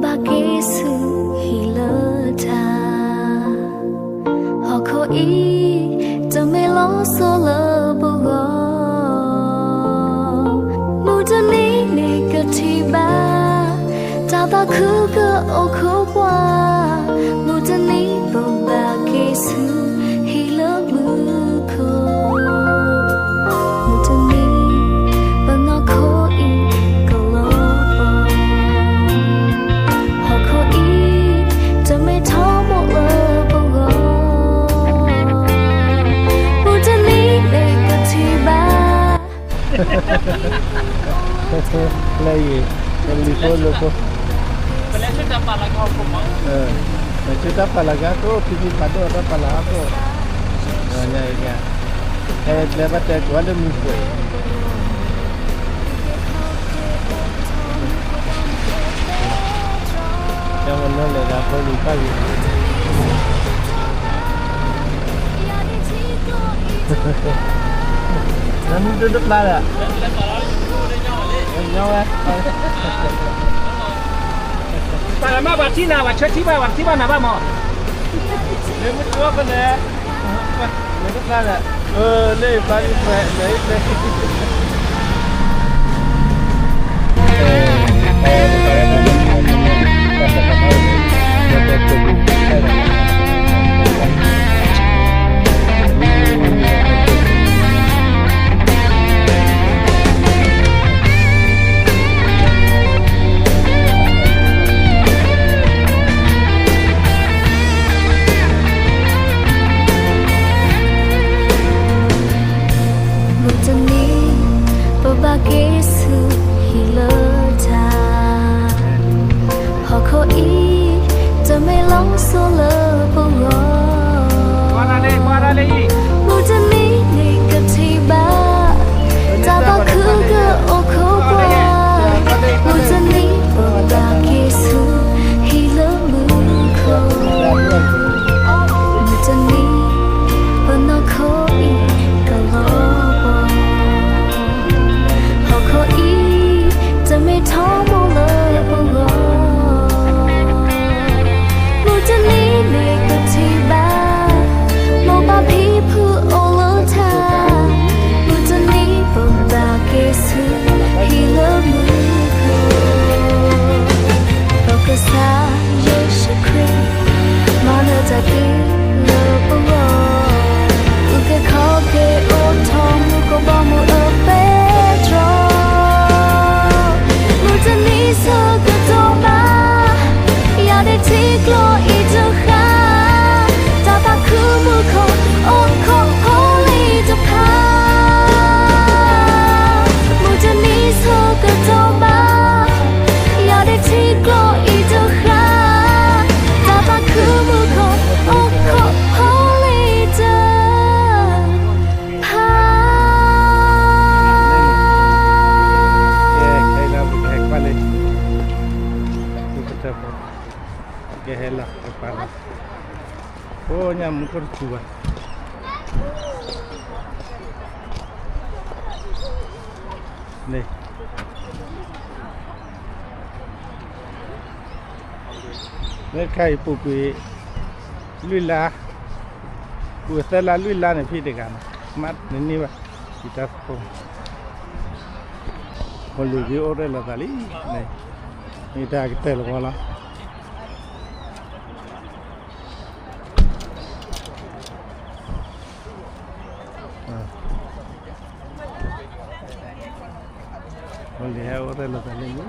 ဘၣ်က့ၤဆူဟံၣ်လၢတၢ်, ဟီၣ်ခိၣ်အံၤ တမ့ၢ်လီၤဆီလၢပဂီၢ်, မုၢ်တနံၤန့ၣ်ကထံၣ်ဘၣ်, တၢ်သးခုကအိၣ်ခိးပှၤ, မုၢ်တနံၤပဘၣ်က့ၤဆူဟံၣ်လၢမူခိၣ်, မုၢ်တနံၤ ပနီၢ်ခိအံၤကလီၤဘီ, ဟီၣ်ခိၣ်အံၤ တမ့ၢ်ထီဘိလၢပဂီၢ်, မုၢ်တနံၤန့ၣ်ကထံၣ်ဘၣ် လၢယံၤ ပလံၤဖိလိာ်ဖိ, ပလဲၤဆူတၢ်ပာ်လၤကဟီၣ်ခိၣ်မး, လဲၤဆူတၢ်ပာ်လၤကဟီၣ်ခိၣ် ဖံဖံဖးဒိၣ်တၢ်ပာ်လၤဟီၣ်ခိၣ်, ညါအံၤ ဟဲကျဲဘၣ်တဲကွၢ်လၢမူခိၣ်အံၤ, ကမနုၤလဲၣ်ဒၣ်ဖိလံၤပၢ်ဂ့ၤ နမ့ၢ်တတပျၢ်ဒီး, ညီဝဲ, ပှၤလၢမ့ၢ်ပှၤထံၣ်နၤ ပှၤဆၢထံၣ်ဘၣ် ပှၤထံၣ်ဘၣ်နၤဘၣ်မး, မ့ၢ်မ့ၢ်တပျၢ်ဒီး, မ့ၢ်တပျၢ်ဒီး, လၢပျၢ်ဒ်ပှၤလဲၤလဲၤ မုၢ်တနံၤ ပဘၣ်က့ၤဆူဟံၣ်လၢတၢ်, ဟီၣ်ခိၣ်အံၤ တမ့ၢ်လီၤဆီလၢပဂီၢ်, မုၢ်တနံၤန့ၣ်ကထံၣ်ဘၣ်, တၢ်သးခုကအိၣ်ခိးပှၤ, မုၢ်တနံၤပဘၣ်က့ၤဆူဟံၣ်လၢမူခိၣ်, မုၢ်တနံၤ ပနီၢ်ခိအံၤကလီၤဘီ, ဟီၣ်ခိၣ်အံၤ တမ့ၢ်ထီဘိလၢပဂီၢ်, မုၢ်တနံၤန့ၣ်ကထံၣ်ဘၣ်, မိၢ်ပၢ်ဖံဖုအိၣ်လၢထါ, မုၢ်တနံၤပဘၣ်က့ၤဆူဟံၣ်လၢမူခိၣ်, ပကစၢ်ယ့ၣ်ၡူးခရံာ် မၤနၢၤတၢ်က့ၤလၢပဂီၢ်, အုၣ်က့ၤခီၣ်က့ၤအိၣ်ထီၣ်မူခိၣ်ဘီမုၢ်အပဲတြီ, မုၢ်တနံၤဆၢကတီၢ်ဘၣ်, ယၤဒ့ထံကျိအံၤတဃၣ်, တၢ်သးခုမူခိၣ် အိၣ်ခိးဖိလံၤတဖၣ်, မုၢ်တနံၤဆၢကတီၢ်ဘၣ်, ယၤဒ့ထံကျိအံၤတဃၣ်, တၢ်သးခုမူခိၣ် အိၣ်ခိးဖိလံၤတဖၣ်, ခဲအံၤလၢပကဟဲကွၢ်လၢ မူကတၢၢ်ဖိ, ကဟဲလီၤပကပာ်လီၤ, အိၣ်ညါမူခိၣ်တစူၤဘၣ် န့ၣ်, လၢခါအံၤပူၤကွံာ်လွံၢ်လါ, ပူၤသၢလါလွံၢ်လါန့ၣ်ဖံးတဂၤန့ၣ်, မ့ၢ်တန့ၢ်ဘၣ်, ယတၢ်ဖိ, ပလူၤက့ၤအိၣ်ရဲၣ်လီၤသးလံ, န့ၣ်, မ့ၢ်တၢ်ကတၢၢ်လီၤဝဲလီၤ. ဝဲလံဟဲအိၣ်ရဲၣ်လီၤသးလံ,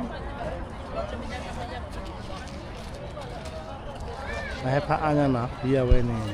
အဟဲဖးအါညါနီၤ ဖံအဝဲန့ၣ်,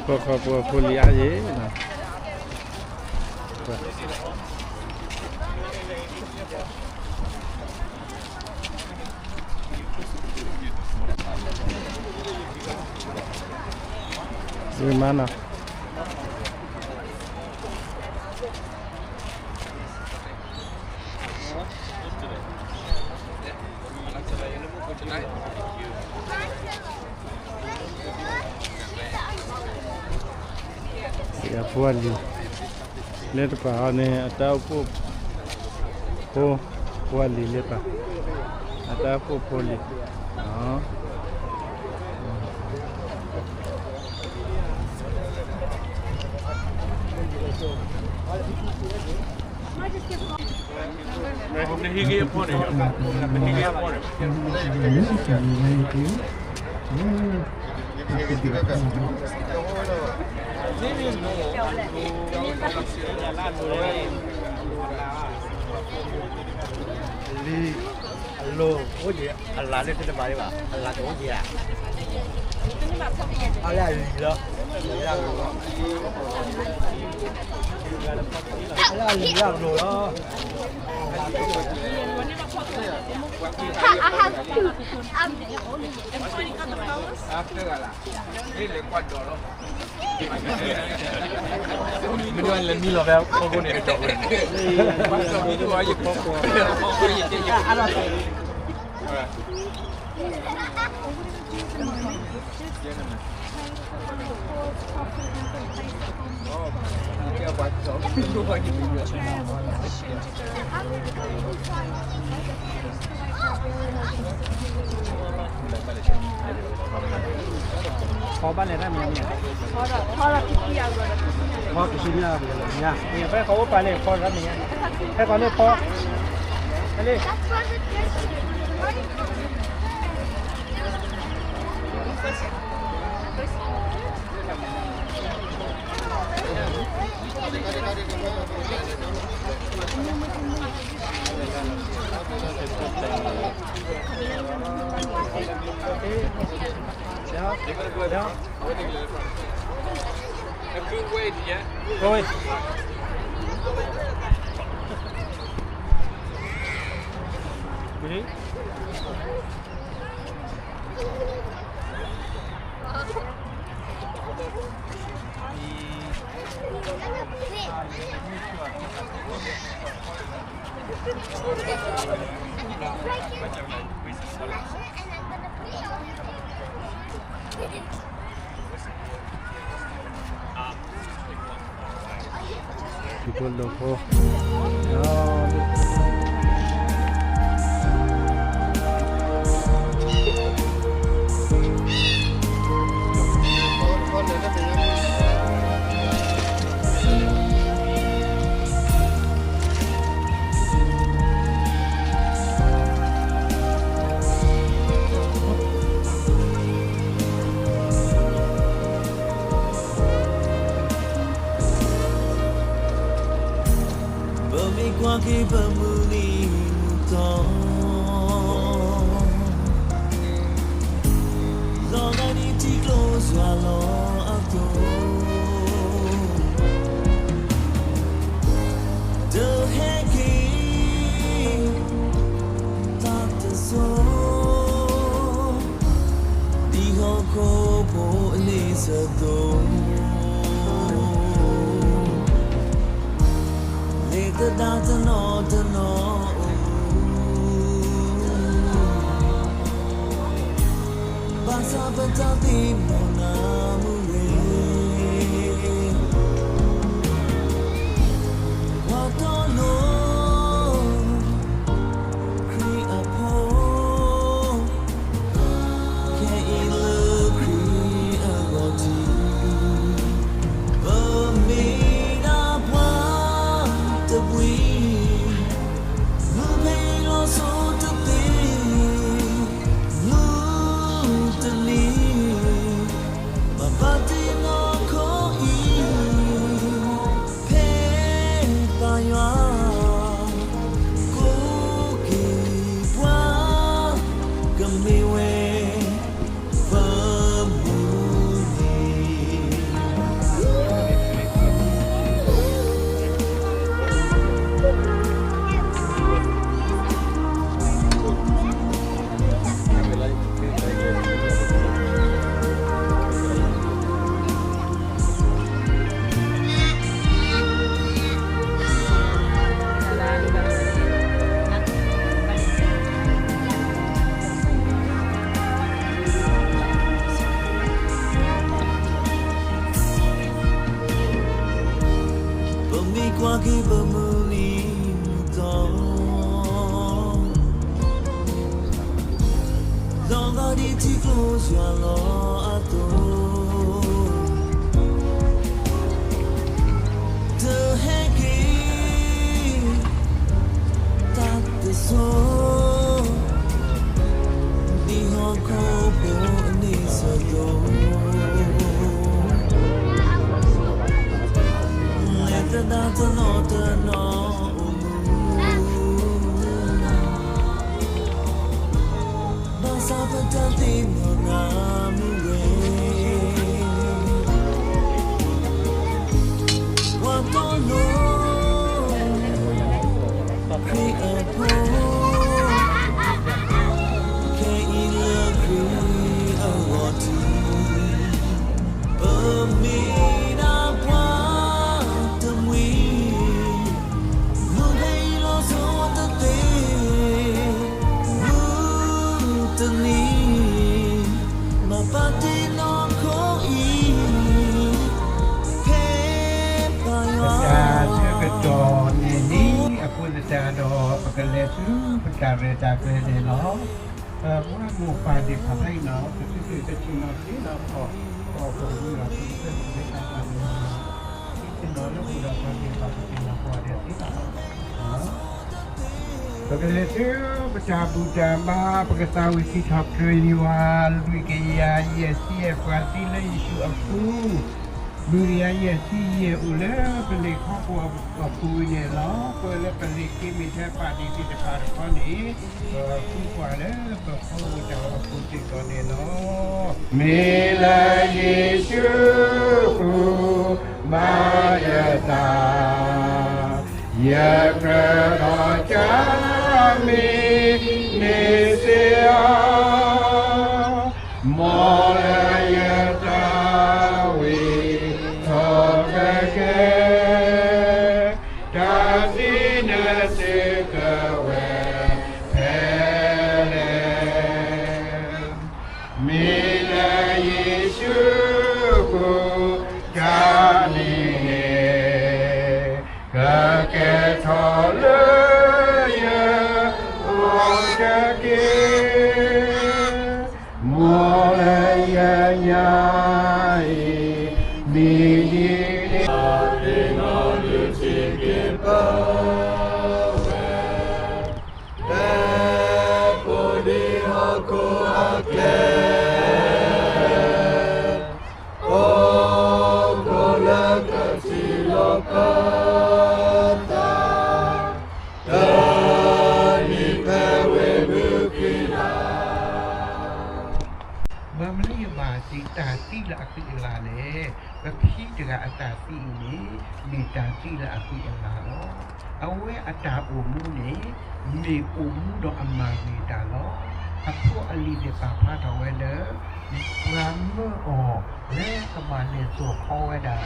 ပှၤခီပှၤဖိလံၤအါယဲၢ်နီၤ, ဝံၤမးနီၤ. ယဖိလံၤ လၢတပၤအီၤန့ၣ် အတၢ်အိၣ်ဖှိၣ်ဖိ ဖိလံၤလၢပၤ အတၢ်အိၣ်ဖှိၣ်ဖိလံၤ လံ အလိၤအိၣ်က့ၤ အလၤလၢတၢ်တမၤန့ၣ်ဘၣ် အလၤတအိၣ်က့ၤဧါ, အလၢအလံၤလီၤ, အလၢအလံၤလီၤ, မ့ၢ်လဲၤမံလီၤဖဲဖီခိၣ်န့ၣ် ကၠီၣ်ဝဲန့ၣ် ဖီဘၣ်လဲၣ်တၢ်မံၤမံၤ, ဖီကဆူညါ, ဖဲဃီအိၣ်ပာ်န့ၣ် ဖီတၢ်မံၤညါ, ဖဲဃီန့ၣ်ဖီ, ဖဲလံ ပမ့ၢ်ကွၢ်က့ၤပမုၢ်နံၤမုၢ်သီ, လီၤဂာ်ဒ်ထံကျိယွၤလီၤအသိး, တဟဲက့ၤ သးတစိၤ ဒ်ဟီၣ်ခိၣ်ဖိအလ့ၣ်ဆၢသိး, လ့ၣ်သဒါတနီၤတနီၤအိၣ်, ဘၣ်ဆၣ်ပတၢ်သ့ၣ်နီၣ်နၤမုၢ်ဂ့ၤ, ပှၤတီလိၤ ခရံာ်အဖိ, ခဲအံၤလၢခရံာ်အဂီၢ်ထံး, ပမ့ၢ်ဒၣ်ပှၤတဘှံး, မုၢ်ဖဲအံၤလီၤဆီတသ့, မုၢ်တလံၤ, ဘၣ် ထံကျိယွၤလီၤအသိး, တဟဲက့ၤ တၢ်တစိၤ ဒ်ဟီၣ်ခိၣ်ဖိအန့ၣ်အသိး, လဲၤသဒၣ်တနီၤတနီၤအိၣ်မူ ဘၣ်ဆၣ်ပတၢ်သ့ၣ်နီၣ်နၤမုၢ်ဂဲၤ, ပှၤတီလိၤ ခရံာ်အဖိ, ခဲအံၤလၢခရံာ်အဂီၢ်ထံး, ပမ့ၢ်ဒၣ်ပှၤတမှံၤ မုၢ်ဂ့ၤလီၤစိၤတသ့, မုၢ်တနံၤ မၤပာ်တ့ၢ်နီၢ်ခိအံၤ ဖဲပယွၤ ပတၢ်ဆၢကတီၢ်န့ၣ်လံ အဃိသတးဒီး ပကလဲၤဆူပတၢ်ရဲၣ်တၢ်ကျဲၤန့ၣ်လီၤ. ပဝဲမိၢ်ပၢ်သ့ၣ်တဖၣ်ဖဲအံၤနီၤ ပသုတဆ့ၣ်နီၤဆ့လီၤ ပကလဲၤဆူပတၢ်ဘူၣ်တၢ်ဘါ ပကသးဝံၣ်စံးထီၣ်ပတြၢၤယွၤ လွံၢ်ကယၤယဲၢ်ဆံယဲၢ် ပှၤသံလၢယ့ၣ်ၡူးအဃိ လွံၢ်ကယၤယဲၢ်ဆံယဲၢ် အိၣ်လၢပလံာ်ခီဖျိအပူၤန့ၣ်လီၤ. ပဝဲလၢပလံာ်က့မ့ၢ်ထဲပာ်ဒံးသ့ၣ်တဖၣ်တခီန့ၣ် ပဃုကွၢ်လၢပဖီခိၣ်တၢ်အိၣ်ဖှိၣ်စ့ၢ်ကီးန့ၣ်လီၤ. မ့ၢ်လၢယ့ၣ်ၡူးအဃိ ဘါယသး ယကြၢးဒီးတၢ်မံန့ၢ်စ့ၢ်အီၤ, မ်လၢယသးဝံၣ်ထီၣ်တက့ၢ်, တၢ်သံနၢၤစ့ၢ်ကီးဝဲဖဲလဲၣ်. မ့ၢ်လၢယ့ၣ်ၡူးအဃိ တၢ်မံန့ၣ် ကကဲထီၣ်လၢယဂီၢ်တက့ၢ်. မ်လၢယညါအံၤ မံၤဒ်န့ၣ် တဲဖိဒံဟီၣ်ခိၣ်အကျဲ အိၣ်ခိးလၢကထံၣ်လိာ်ပသး တနံၤဖဲဝ့ၢ်မုၢ်ခံလါ. ဘၣ်မနုၤယဘၣ်စံးတၢ်သံလၢအဃံအလၤလဲၣ်. ပဖံတဂၤအတၢ်သံအံၤန့ၣ် မ့ၢ်တၢ်သံလၢအဃံအလၤလီၤ. အဝဲအတၢ်အိၣ်မူန့ၣ် မ့ၢ်အိၣ်မူဒီးအမၤဂ့ၤတၢ်လီၤ. အဖိအလံၤသ့ၣ်ပာ်ဖျါထီၣ်ဝဲလၢ ပှၤမၢအီၤလၢကဘၣ်လဲၤစိာ်ခီဝဲဒၣ်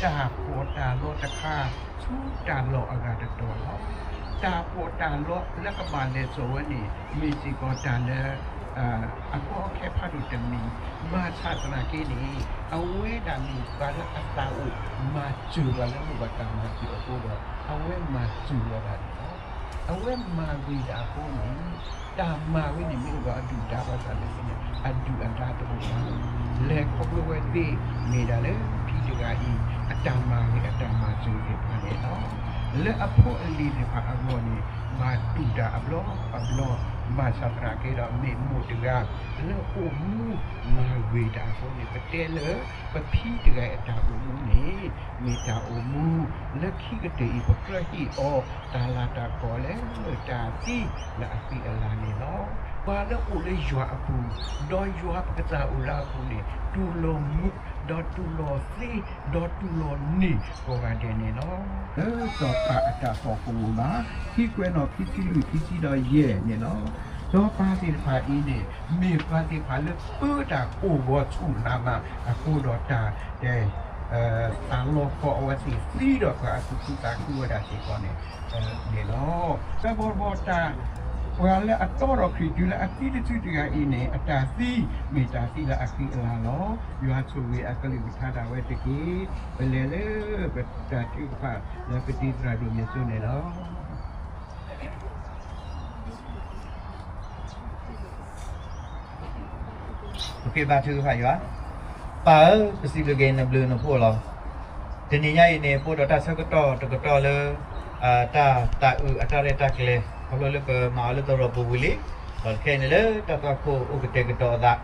တၢ်ပီးတၢ်လီတခါ ဆူတၢ်လီၢ်အဂၤတတီၤလီၤ. တၢ်ပီးတၢ်လီလၢကဘၣ်လဲၤစိာ်ဝဲန့ၣ် မ့ၢ်စ့ၢ်ကီးတၢ်လၢ အကီအခဲဖးဒိၣ်တမံၤ, ဘၣ်ဆၣ်သနာ်က့န့ၣ် အဝဲဒၣ်မ့ၢ်ပှၤလၢအသးအိၣ်မၤစၢၤပှၤလၢမိၢ်ပှၢ်တၢ်မၤစၢၤအဃိဒီး အဝဲမၤစၢၤဝဲဒၣ်န့ၣ်လီၤ. အဝဲမၤဂ့ၤတၢ်အဃိန့ၣ် တၢ်မၤဝဲန့ၣ်မ့ၢ်အိၣ်ဒီးအဒုၣ်အဒါဘၣ်ဆၣ်သနာ်က့န့ၣ် အဒုၣ်အဒါတအိၣ်ဘၣ်. လဲၤခီဖျိဝဲသ့ၣ်မ့ၢ်ဒၣ်လၢဖံတဂၤအံၤ အတၢ်မၤဂ့ၤအတၢ်မၤစၢၤသ့ၣ်တဖၣ်န့ၣ်လီၤ. လၢအဖိအလံၤသ့ၣ်တဖၣ်အဂီၢ်န့ၣ် ဘၣ်တူၢ်တၢ်အဘျီအဘျီ, ဘၣ်ဆၣ်သနာ်က့ဒီး မ့ၢ်မိၢ်တဂၤ လၢအိၣ်မူမၤဂ့ၤတၢ်အဃိန့ၣ် ပတဲလၢ ပဖံတဂၤအတၢ်အိၣ်မူန့ၣ် မ့ၢ်တၢ်အိၣ်မူ လၢခံကတၢၢ်အံၤ ပကြၢးဟ့ၣ်အီၤ တၢ်လၤတၢ်ကပီၤလၢတၢ်သံလၢအဃံအလၤန့ၣ်လီၤ. ပှၤလၢအိၣ်လၢယွၤအပူၤ, ဒီးယွၤပကစၢ်အိၣ်လၢအပူၤန့ၣ် တူၢ်လိာ်မုာ်, ဒီးတူၢ်လိာ်သ့, ဒီးတူၢ်လိာ်န့ၢ်ကိးဂၤဒဲးန့ၣ်လီၤ. လၢစီၤပၤအတၢ်ဖီခိၣ်မူဘၣ်, ခံကွဲးနီၣ်ခံဆံလွံၢ်ခံဆံဒီးယဲၢ်န့ၣ်လီၤ. စီၤပၤသ့ၣ်တဖၣ်အံၤန့ၣ် မ့ၢ်ပှၤသ့ၣ်တဖၣ်လၢပၢတၢ်ကိၢ်ဂီၤဆူၣ်လၤမၢ်အဃိဒီးတၢ် သးလီၤဃီၤအဝဲသ့ၣ်သံဒီးပှၤအသူၣ်ခုသးခုဝဲဒၣ်စ့ၢ်ကီးန့ၣ် န့ၣ်လီၤ. တဘီတဘီတၢ် ပှၤလၢအတီဒီးခရံာ်တုၤလၢအသံတစုတဂၤအံၤန့ၣ် အတၢ်သံ မ့ၢ်တၢ်သံလၢအဃံအလၤလီၤ. ယွၤဆိၣ်ဂ့ၤအကလုၢ်ကထါဒၣ်ဝဲတက့ၢ်. ပလဲၤလၢပတၢ်ထုကဖၣ်လၢပတံၤသရၣ်ဒိၣ်ယ့ၣ်စိန့ၣ်လီၤ. ပဃ့ဘါထုကဖၣ်ယွၤ. ပၢ်ဧၢ, ပစံးဘျုးက့ၤနဘျုးနဖှိၣ်လီၤ. တနံၤညါအံၤန့ၣ် ပအိၣ်ဒီးတၢ်ဆၢကတီၢ်တကတီၢ်လၢ တၢ်သးအုးအတၢ်ရဲၣ်တၢ်ကျဲၤ ခီဖျိလၢပမၤအီၤလၢသရိာ်ပူၤဝံၤလံ, ဒီးတခဲအံၤန့ၣ်လၢတၢ်သွၣ်ခိၣ်အိၣ်ကတဲာ်ကတီၤအသး,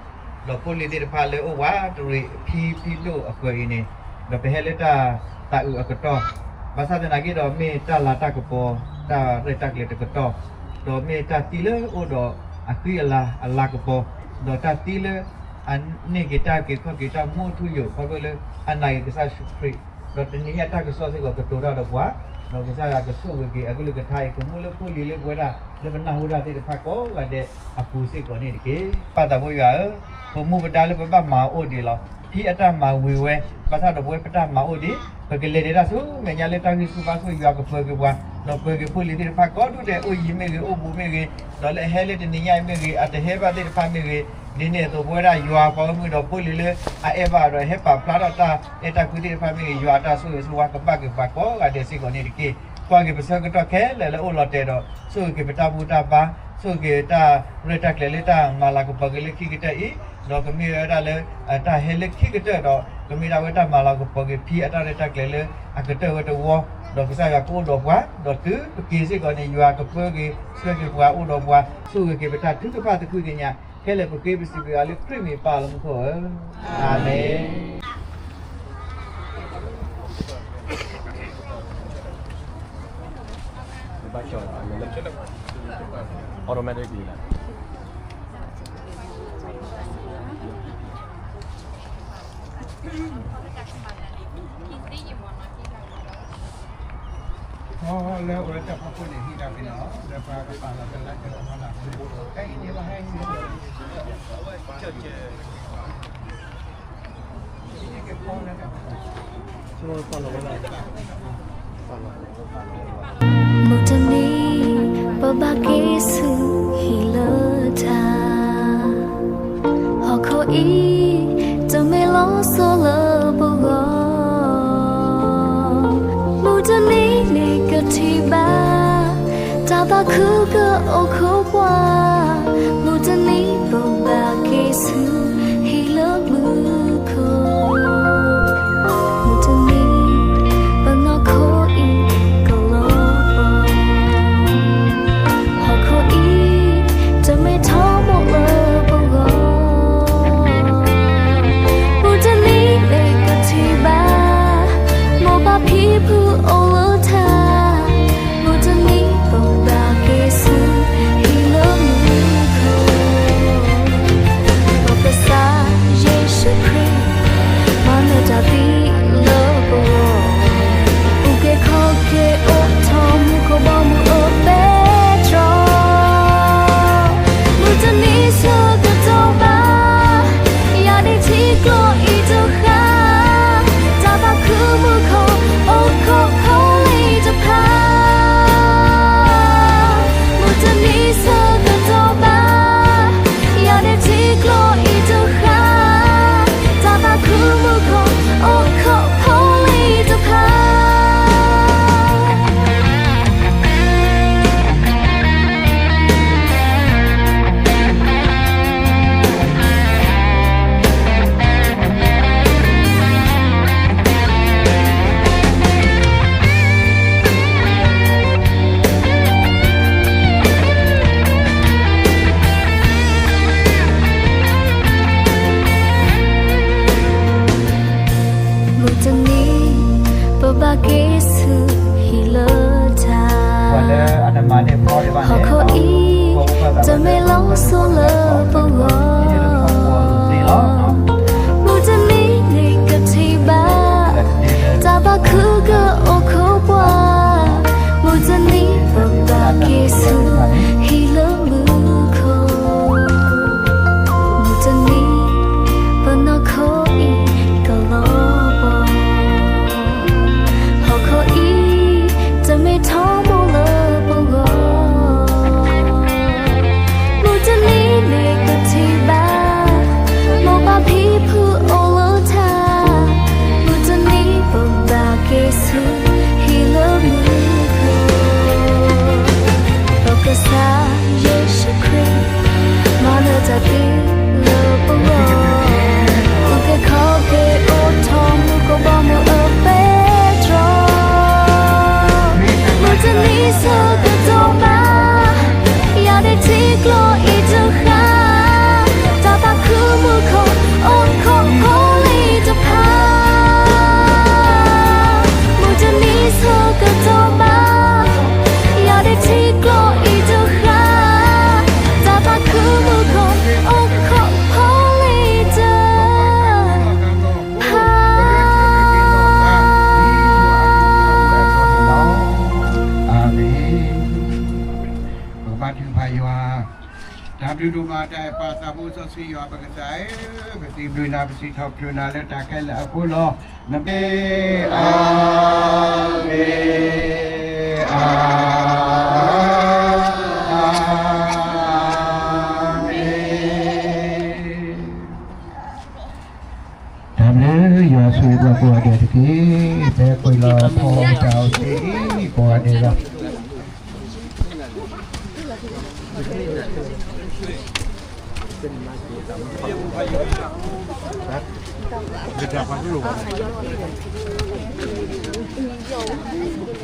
ဒီးဖိလံၤသ့ၣ်တဖၣ်လၢအိၣ်ဝးတရံးဖံဖံဒိၣ်အပူၤအံၤန့ၣ်, ဒီးပဟဲလၢတၢ်သးအုးအကတီၢ်, ဘၣ်ဆၣ်သနာ်က့ဒီးမ့ၢ်တၢ်လၤတၢ်ကပီၤ တၢ်ရဲၣ်တၢ်ကျဲၤတကတီၢ်, ဒီးမ့ၢ်တၢ်သံလၢအိၣ်ဒီးအဃံအလၤအလၤကပီၤ, ဒီးတၢ်သံလၢ အန့ၢ်က့ၤတၢ်က့ၤခီၣ်က့ၤတၢ်မူထူယိာ် ခီဖျိလၢအနာ်က့ၤကစၢ်ယ့ၣ်ၡူးခရံာ်, ဒီးတနံၤညါတၢ်ကစီၣ်စ့ၢ်ကီးကတိၤတၢ်ဒီးပှၤ, ဒီးကစၢ်ယွၤကဆိၣ်ဂ့ၤက့ၤအကလုၢ်ကထါအံၤ ကမူလၢဖိလံၤလၢပဝဲဒၣ် လၢပနၢ်ဟူတၢ်သ့ၣ်တဖၣ်ကိးဂၤဒဲးအပူၤစ့ၢ်ကီးန့ၣ်တက့ၢ်. ပၢ်သးဘိယွၤဧၢ, ပမူပဒါလၢပဘၣ်မၤအီၤအိၣ်ဒံးလီၤ. ဖံအတၢ်မၤဝံၤဝဲ, ဘၣ်ဆၣ်ဒီးပဝဲပတၢ်မၤအိၣ်ဒံး, ပကလဲၤဒဲးတၢ်ဆူမဲာ်ညါလၢတၢ်ဂံၢ်ဆူၣ်ဘါဆူၣ် ယွၤကပၢၤက့ၤပှၤ, ဒီးပၢၤက့ၤဖိလံၤသ့ၣ်တဖၣ်ကိးဒူၣ်ဒဲး အိၣ်ယံၤမ့ၢ်ဂ့ၤ အိၣ်ဘူးမ့ၢ်ဂ့ၤ, ဒီးလၢအဟဲလၢတနံၤညါအံၤမ့ၢ်ဂ့ၤ အတဟဲဘၣ်သ့ၣ်တဖၣ်မ့ၢ်ဂ့ၤ, ဒ်န့ၣ်အသိး ပဝဲဒၣ်ယွၤပှၤဂီၢ်မုၢ်ဒီးဖိလံၤလၢအအဲၣ်ဘၣ်ဒီးဟဲပာ်ဖျါထီၣ်တၢ်အဲၣ်တၢ်ကွံသ့ၣ်တဖၣ်မ့ၢ်ဂ့ၤ, ယွၤအတၢ်ဆိၣ်ဂ့ၤဆိၣ်ဝါကဘၣ်က့ၤပှၤကိးဂၤဒဲးစ့ၢ်ကီးန့ၣ်တက့ၢ်. ကွၢ်က့ၤပဆၢကတီၢ်ခဲလၢာ်လၢအိၣ်လီၤတဲာ်ဒီး ဆိၣ်ဂ့ၤက့ၤပတၢ်ဘူၣ်တၢ်ဘါ, ဆိၣ်ဂ့ၤက့ၤတၢ်ရဲၣ်တၢ်ကျဲၤလၢတၢ်မၤလၤကပီၤက့ၤလၢခံကတၢၢ်အံၤ, ဒီးကမ့ၢ်ဝဲဒၣ်လၢ တၢ်ဟဲလၢခံကတၢၢ်ဒီး ကမ့ၢ်ဒၣ်ဝဲတၢ်မၤလၤကပီၤက့ၤဖံအတၢ်ရဲၣ်တၢ်ကျဲၤလၢအကတၢၢ်ဝဲတဝီ, ဒီးကစၢ်ယွၤကအိၣ်ဒီးပှၤ, ဒီးတုၤပက့ၤစ့ၢ်ကီးန့ၣ် ယွၤကပၢၤက့ၤဆှၢက့ၤပှၤအိၣ်ဒီးပှၤ, ဆိၣ်ဂ့ၤက့ၤပတၢ်ထုကဖၣ်သကုၤကညး ခဲလၢာ်ပဃ့ပစံးဘျုးယွၤလၢခရံာ်မံၤပၢ်လၢမူခိၣ်ဧၢ, အၤမ့ၣ်. Automatic လီၤ. လၢအဝဲတၢ်ဖီခိၣ်န့ၣ် ဟံးတၢ်ဖဲန့ၣ်လီၤ. လၢပှၤကပာ်လီၤကလၢကလၢဖီလာ်ဖဲန့ၣ် ဖဲအံၤန့ၣ် ဘၣ်ဟဲဟံး မုၢ်တနံၤ ပဘၣ်က့ၤဆူဟံၣ်လၢတၢ်, ဟီၣ်ခိၣ်အံၤ တမ့ၢ်လီၤဆီလၢပဂီၢ်, မုၢ်တနံၤန့ၣ်ကထံၣ်ဘၣ် တၢ်သးခုကအိၣ်ခိးပှၤ, မုၢ်တနံၤ ပဘၣ်က့ၤဆူဟံၣ်လၢမူခိၣ်, မုၢ်တနံၤ ပနီၢ်ခိအံၤကလီၤပှီၤ, ဟီၣ်ခိၣ်အံၤ တမ့ၢ်ထီဘိလၢပဂီၢ်, မုၢ်တနံၤန့ၣ်ကထံၣ်ဘၣ် မိၢ်ပၢ်ဖံဖုအိၣ်လၢတၢ်, မုၢ်တနံၤ ပဘၣ်က့ၤဆူဟံၣ်လၢမူခိၣ်, ပကစၢ်ယ့ၣ်ၡူးခရံာ် မၤနၢၤတၢ်သံလၢပဂီၢ်, အုၣ်က့ၤခီၣ်က့ၤအိၣ်ထီၣ်မူခိၣ်ဘီမုၢ်အပှဲၤတြီ, မုၢ်တနံၤဆၢကတီၢ်ဘၣ် ယၤန့ၣ်ထံကျိအံၤတဃၣ်, တၢ်သးခုမူခိၣ် အိၣ်ခိးဖိလံၤတဖၣ်, မုၢ်တနံၤဆၢကတီၢ်ဘၣ် ယၤန့ၣ်ထံကျိအံၤတဃၣ်, တၢ်သးခုမူခိၣ် အိၣ်ခိးဖိလံၤတဖၣ်. မုၢ်တနံၤ ပဘၣ်က့ၤဆူဟံၣ်လၢတၢ်, ဟီၣ်ခိၣ်အံၤ တမ့ၢ်လီၤဆီလၢပဂီၢ်, မုၢ်တနံၤန့ၣ်ကထံၣ်ဘၣ် တၢ်သးခုကအိၣ်ခိးပှၤ, မုၢ်တနံၤ ပဘၣ်က့ၤဆူဟံၣ်လၢမူခိၣ်, မုၢ်တနံၤ ပနီၢ်ခိအံၤကလီၤပှီၤ, ဟီၣ်ခိၣ်အံၤ တမ့ၢ်ထီဘိလၢပဂီၢ်, ထုကဖၣ်ယွၤ, တၢ်ဘျုးဒိၣ်မး တၢ်အဲၣ်ပၢ်သးဘိစီဆှံယွၤပကစၢ်ဧၢ, ပစံးဘျုးနၤ ပစံးထီၣ်ပတြၢၤနၤလၢတၢ်ခဲလၢာ်အဃိလီၤ. နမ့ၢ်, အၤမ့ၣ်, အၤမ့ၣ်. တၢ်ဘျုးယွၤဆိၣ်ဂ့ၤပှၤကိးဂၤဒဲးတက့ၢ်. ပကွဲးလီၤဖီတၢ်အီၣ်သ့ၣ်ကိးဂၤဒဲးလီၤ. ဟးယိၣ်ညါနီၤ. တၢ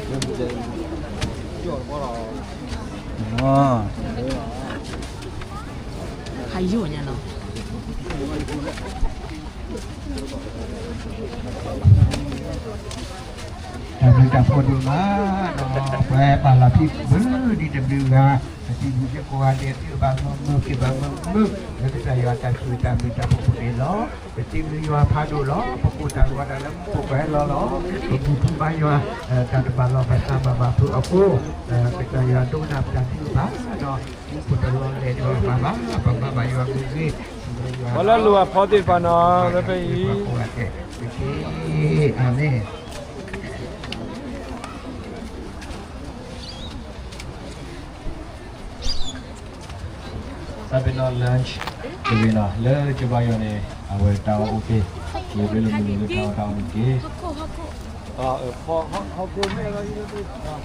်ဘျုးတၢ်ဖှိၣ်ဒိၣ်မးနီၤ, ပှၤပာ်လီၤဖံးဘုဒ်တဘျုးဂၤ, ပစံးဘျုးစ့ၢ်ကီးဂၤဒဲး သုဘၣ်မုာ်မုာ် က့ၤဘၣ်မုာ်မုာ်, လၢကစၢ်ယွၤတၢ်ဆိၣ်ဂ့ၤတၢ်ဘျုးတၢ်ဖှိၣ်ပူၤန့ၣ်လီၤ. ပစံးဘျုးယွၤဖးဒိၣ်လီၤ. ပကိးတၢ်ဂီၤတၢ်လၢမူခိၣ်ပှဲၤလီၤလီၤ. ပဘူၣ်ထီၣ်ဘါယွၤ, တၢ်တဘၣ်လီၢ်ဘၣ်စးဘၣ်ဘၣ်ဖုးအဃိ, ကစၢ်ယွၤဒိကနၣ်ပတၢ်ထုကဖၣ်ဒီး မူခိၣ်တလီၤလဲၣ်ဒီးပဘၣ်, ပဘၣ်ဘၣ်ယွၤမ့ၢ်ဂ့ၤ, ပှၤလၢအလိၣ်အဖီသ့ၣ်တဖၣ်နီၤ လၢဖဲအံၤ, အၤမ့ၣ်. တၢ်ပ့ၤနီၣ် lunch တဂ့ၤနီၤ လၢကၠိဘါယွၤန့ၣ် အဝဲတၢ်အီၣ်အိၣ်က့ၤ, ယဘျုးလၢမနုၤလၢတၢ်အီၣ်တၢ်အီန့ၣ်တက့ၢ်.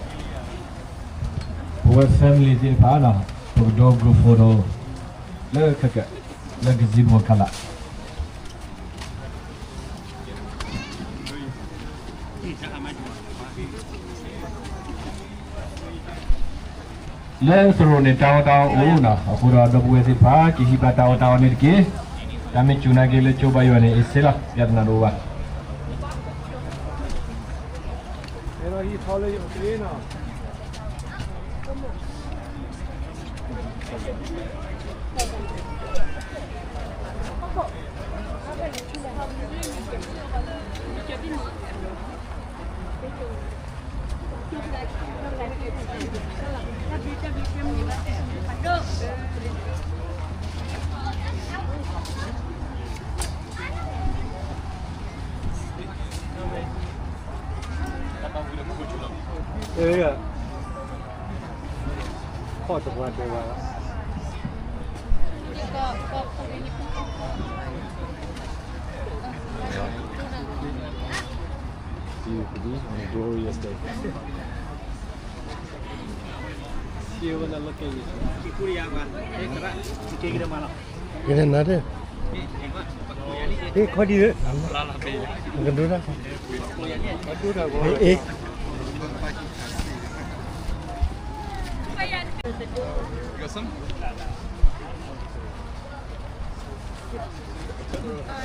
ပဝဲ family သ့ၣ်တဖၣ်နီၤ ပကဒိ group photo လၢခဲကဲး လၢ gazebo ခါလၢ လၢသရိာ်န့ၣ် တၢ်အီၣ်တၢ်အီအိၣ်နီၤ, အဃိဒီးဒီပုၢ်ဝဲၢ်သ့ၣ်တဖၣ် ကဟံးဘၣ်တၢ်အီၣ်တၢ်အီန့ၣ်တက့ၢ်. တၢ်မ့ၢ်စူၤနာ်က့ၤလၢကၠိဘါယွၤန့ၣ် အ့ၣ်စ့လီၤ ပြဿနာတအိၣ်ဘၣ်. See you on a glorious day. See you when I look at you. ကဲနၤဒဲး, ဟ့ၣ်ခီဒံး, ကဒိဒၣ်, ဟ့ၣ်,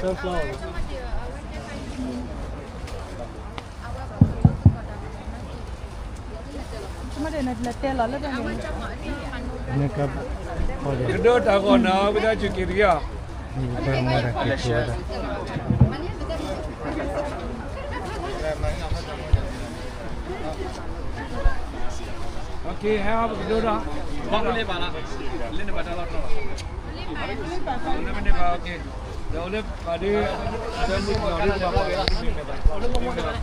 sunflower. ကဒိတၢ်ဂီၤနီၤ ဝံသးစူၤက့ၤတဂ့ၤအီၤ. Okay, ဟဲအီၤ ပကဒိဒီး, ဘၣ်မနုၤဘၣ်လီၤ, လၢန့ၣ်ဘၣ်တၢ်လီၢ်တတီၤ, လၢန့ၣ်ဘၣ်, okay, ဒီးအိၣ်လၢပှၤဒုး, ဒီးမုၢ်ကလီၤဒုးဘၣ်,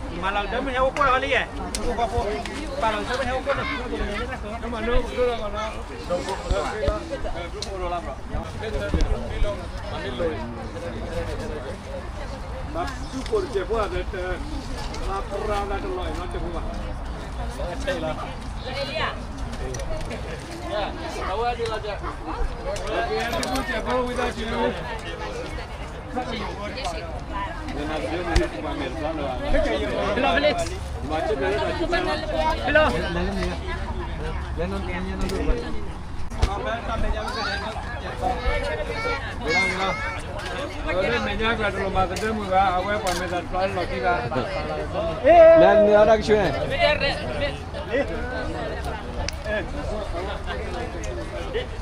မၤလီၤကတၢၢ်မ့ၢ်ဟဲအိၣ်ကွၢ်လီၤလံယဲ, ပာ်လီၤကတၢၢ်မ့ၢ်ဟဲအိၣ်ကွၢ်လီၤ, မၤလိကဒိဒီးဂီၤနီၤ. လၢမဲာ်ညါကျါတလိၣ်မၤကဒၢမုၢ်ဘၣ်, အဝဲပှၤမဲာ်သၣ်တဖျီလီၢ်ခံဂၤ, လဲၤနုာ်အီၣ်တၢ်ကဆူန့ၣ်,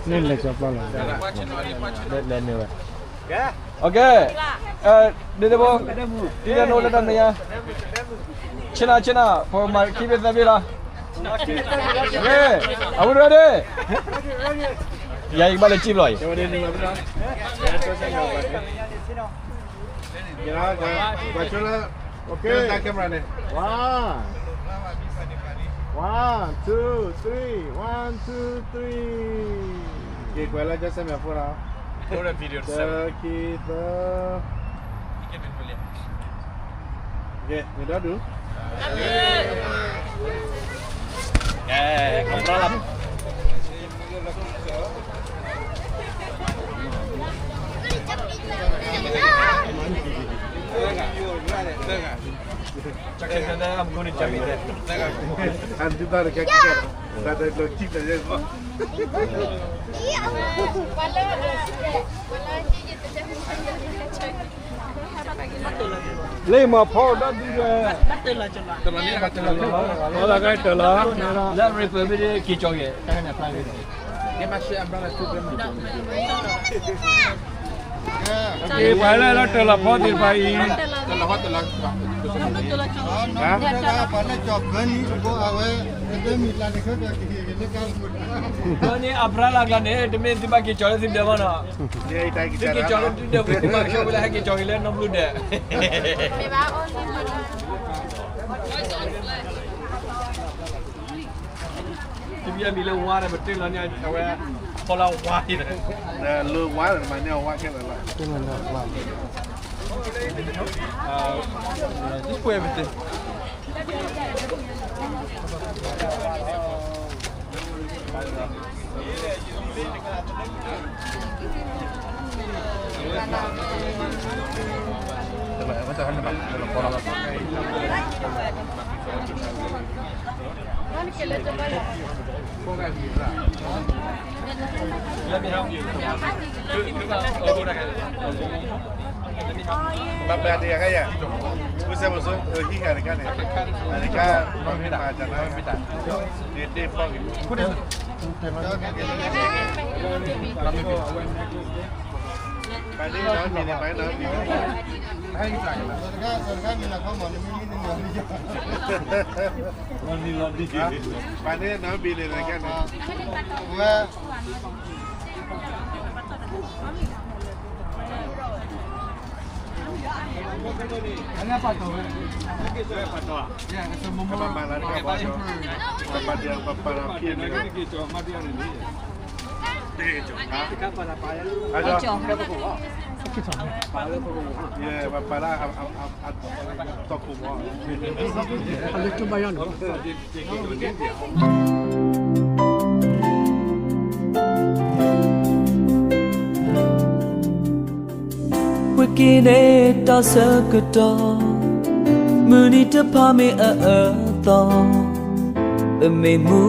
န့ၣ်လဲၤကၠီပျီလီၤ, လဲၤနုာ်ဝဲ, okay, ဒ်သိးဘိ, ဒ်သိးနအိၣ်လၢတၢ်မဲာ်ညါ, ဆ့နၤ ဆ့နၤ ပမၤခံဘ့ၣ်သၢဘ့ၣ်လီၤ. Are you ready? ယၤအံၤကဘၣ်လၢကံၣ်ဘျီၣ်အံၤ. One, one, two, three, one, two, three. က့ၤကွဲးလၢကစၢ်မံၤဖိလီၤ. တၢ်ခံသၢ. က့ၤ နဒီဒူၣ်. လၢမၤဖီဒီဒူၣ်ဒီး လၢရ့ပၢၢ်မ့ၢ်က့ၤကၠီၤက့ၤ က့ၤပှၤလၢလီၤတၢ်လီၤဖီသ့ၣ်တဖၣ်အံၤ ပှၤလၢကၠီၤပၢနံၤတဘိအဝဲ တမ့ၢ်မံၤလၢန့ၣ် အပြၢလၢကျါန့ၣ် တမ့ၢ်သုဘၣ်က့ၤကၠီၤလၢသုဒၢးဘၣ်နီၤ သုက့ၤကၠီၤလၢသုဒၢးဝံၤ သုဘၣ်ကဆှီဝဲလၢဟဲက့ၤကၠီၤက့ၤလၢနီၢ်ဘျုးဒၢး သုမံၤလၢဝါဒီး ပတ့ၢ်လီၤန့ၣ် အဝဲ ဖီလၢဝါအံၤ လၢဝါဒီး မၤန့ၢ်အဝါခဲလၢာ်လီၤ ကွဲးပတ့ၢ် ဘၣ်ဘၣ်တယၤကယၤ ဝိစဲမစိ ဟံးဃာ်တခါန့ၣ် တခါ မ့ၢ်မၤတၢ်နၤ န့ၣ်တ့ၢ်ဖီက့ၤ ပှၤန့ၣ်နီၢ်မံၤန့ၣ် ပှၤန့ၣ်နီၢ်မံၤန့ၣ် ပှၤန့ၣ်နီၢ်မံၤန့ၣ် တခါန့ၣ် ဝဲ ပမၤလၢတၢ်ဘီ ပပာ်လၢဖံးန့ၣ် ပပာ်လၢ ပပာ်လၢ အလၢကဘၣ်ယါန့ၣ် ဝ့ၢ်က့ၤန့ၣ်တၢ်ဆၢကတီၢ် မုၢ်နံၤတဖၣ်မ့ၢ်အအၢအသီ ပမ့ၢ်မူ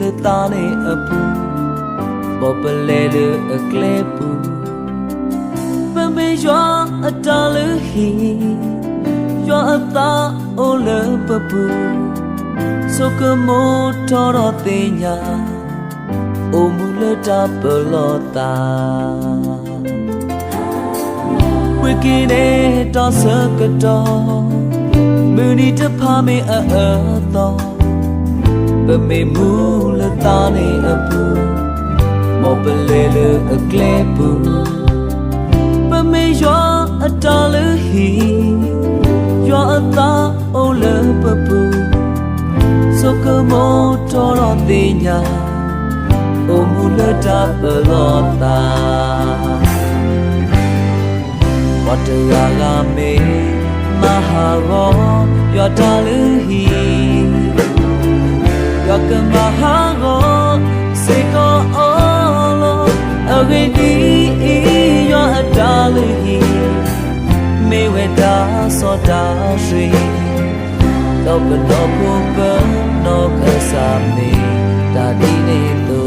လၢသးန့ၣ်အပူၤ မ်ပလဲၤလၢအကျဲပူၤ ပမ့ၢ်ယွၤအတၢ်လုၢ်ဟံၣ် ယွၤအသးအိၣ်လၢပပူၤ ဆိကမိၣ်ထီၣ်ဒီးသ့ၣ်ညါ အိၣ်မူလၢတၢ်ပလီၢ်သး ဝ့ၢ်က့ၤန့ၣ်တၢ်ဆၢကတီၢ် မုၢ်နံၤတဖၣ်မ့ၢ်အအၢအသီ ပမ့ၢ်မူလၢသးန့ၣ်အပူၤ မ်ပလဲၤလၢအကျဲပူၤ ပမ့ၢ်ယွၤအတၢ်လုၢ်ဟံၣ် ယွၤအသးအိၣ်လၢပပူၤ ဆိကမိၣ်ထီၣ်ဒီးသ့ၣ်ညါ အိၣ်မူလၢတၢ်ပလီၢ်သး ပှၤတဂၤဂၤမ့ၢ်မၤဟးဂီၤ ယွၤတၢ်လုၢ်ဟံၣ် ယွၤကမၤဟးဂီၤစ့ၢ်ကီးအီၤလီၤ. အဂ့ၢ်ဒ်အံၤ, ယွၤအတၢ်လုၢ်ဟံၣ် မ့ၢ်ဝဲတၢ်စီတၢ်ဆှံ ဒီးပနီၢ်ခိပနီၢ်ကစၢ်မ့ၢ်တၢ်ဒ်န့ၣ်အသိး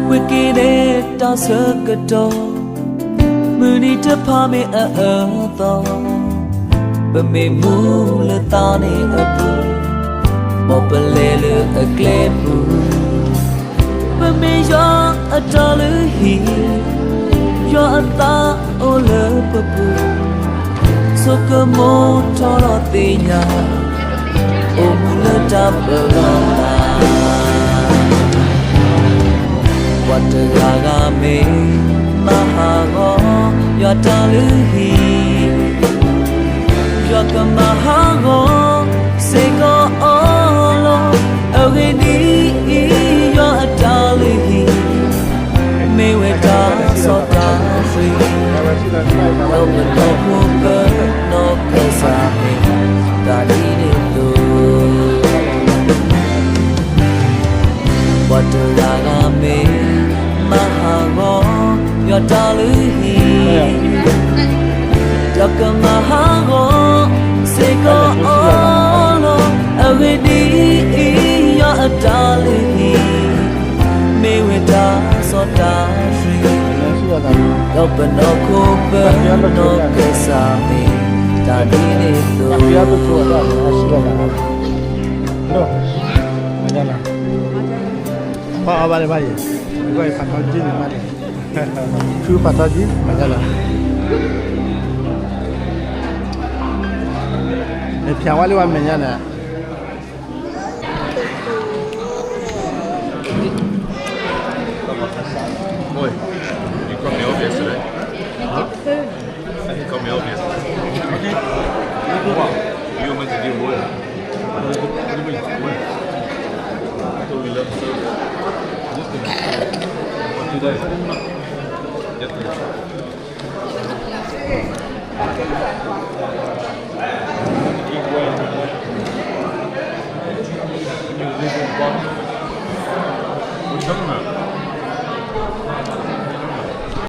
ဝ့ၢ်က့ၤန့ၣ်တၢ်ဆၢကတီၢ် မုၢ်နံၤတဖၣ်မ့ၢ်အအၢအသီ ပ ပမ့ၢ်မူလၢသးန့ၣ်အပူၤ, မ်ပလဲၤလၢအကျဲပူၤ, ပမ့ၢ်ယွၤအတၢ်လုၢ်ဟံၣ်, ယွၤအသးအိၣ်လၢပပူၤ, ဆိကမိၣ်ထီၣ်ဒီးသ့ၣ်ညါ, အိၣ်မူလၢတၢ်ပလီၢ်သး ပှၤတဂၤဂၤမ့ၢ်မၤဟးဂီၤ ယွၤတၢ်လုၢ်ဟံၣ်, ယွၤကမၤဟးဂီၤစ့ၢ်ကီးအီၤလီၤ. အဂ့ၢ်ဒ်အံၤ, ယွၤအတၢ်လုၢ်ဟံၣ် မ့ၢ်ဝဲတၢ်စီတၢ်ဆှံ, ဒီးပနီၢ်ခိပနီၢ်ကစၢ်မ့ၢ်တၢ်ဒ်န့ၣ်အသိး ပှၤတဂၤဂၤမ့ၢ်မၤဟးဂီၤ ယွၤတၢ်လုၢ်ဟံၣ်, ယွၤကမၤဟးဂီၤစ့ၢ်ကီးအီၤလီၤ. အဂ့ၢ်ဒ်အံၤ, ယွၤအတၢ်လုၢ်ဟံၣ် မ့ၢ်ဝဲတၢ်စီတၢ်ဆှံ, ဒီးပနီၢ်ခိပနီၢ်ကစၢ်မ့ၢ်တၢ်ဒ်န့ၣ်အသိး. ပှၤအီၣ်ဘၣ်လၢၤဘၣ်ယဲ, ဖးထီကံန့ၣ်မးန့ၣ်, ဆူဖးထီကံ, မၤညါလီၤ, နဖျါဝဲလၢပှၤမဲာ်ညါန့ၣ်. Oi, you called me off yesterday. Huh? You called me off yesterday. You were meant to give away. What do you mean? What? I thought we left the service. Yesterday. What, two days? Yesterday.